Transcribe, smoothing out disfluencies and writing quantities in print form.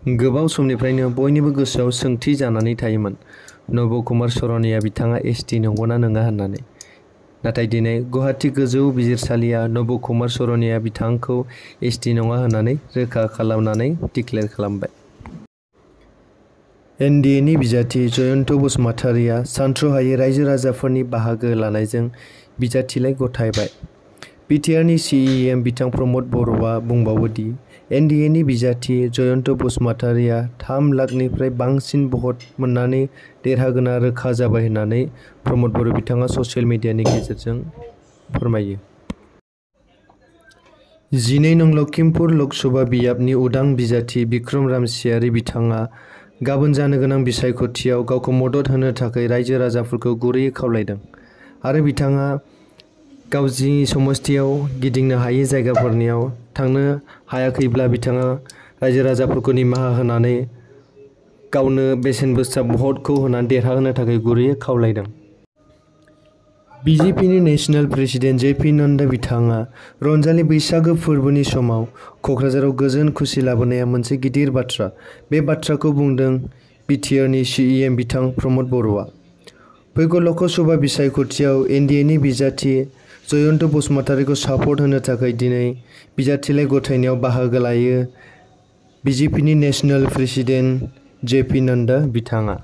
गोबाव समनिफ्रायनो बयनिबो गोसोआव सोंथि जानानै थायोमोन नब कुमार सर'निया बिथाङा एसटि नंगौना नङा होननानै। नाथाय दिनै गुवाहाटी गोजौ बिजिरसालिया नब कुमार सर'निया बिथांखौ एसटि नङा होननानै रोखा खालामनानै डिक्लेयार खालामबाय। एनडिएनि बिजाथि जयन्त बसुमतारिया सानथ्र'हायै रायजो राजाफोरनि बाहागो लानायजों बिजाथिलाइ गथायबाय। बिटिआरनि सिइएम बिथां प्रमद बर'आ बुंबावो दि एनडिएनि बिजाथि जयन्त बसुमतारिया 3 लाखनिफ्राय बांसिन भट मोननानै देरहागोना रोखा जाबाय होननानै प्रमद बर' बिथाङा ससियेल मिडियानि गेजेरजों फोरमायो। 12 नं लखिमपुर लकसभा बियाबनि उदां बिजाथि बिक्रम रामसियारि बिथाङा गाबोन जानो गोनां बिसायख'थियाव गावखौ मदद होनो थाखाय रायजो राजाफोरखौ गुरैयै खावलायदों आरो बिथाङा गावनि समस्थियाव गिदिंनो हायै जायगाफोरनियाव थांनो हायाखैब्ला बिथाङा रायजो राजाफोरखौ निमाहा होनानै गावनो बेसेन गोसा भटखौ होनानै देरहाहोनो थाखाय गुरैयै खावलायदों। बिजेपिनि नेशनेल प्रेसिडेन्ट जेपि नड्डा बिथाङा रंजालि बैसागो फोरबोनि समाव क'क्राझाराव गोजोन खुसि लाबोनाया मोनसे गिदिर बाथ्रा। बे बाथ्राखौ बुंदों बिटिआरनि सिइएम बिथां प्रमद बर'आ। फैगौ लकसभा बिसायख'थियाव एनडिएनि बिजाथि जयन्त बसुमतारिखौ सापर्ट होनो थाखाय दिनै बिजाथिलाइ गथायनायाव बाहागो लायो बिजेपिनि नेशनेल प्रेसिडेन्ट जेपि नड्डा बिथाङा।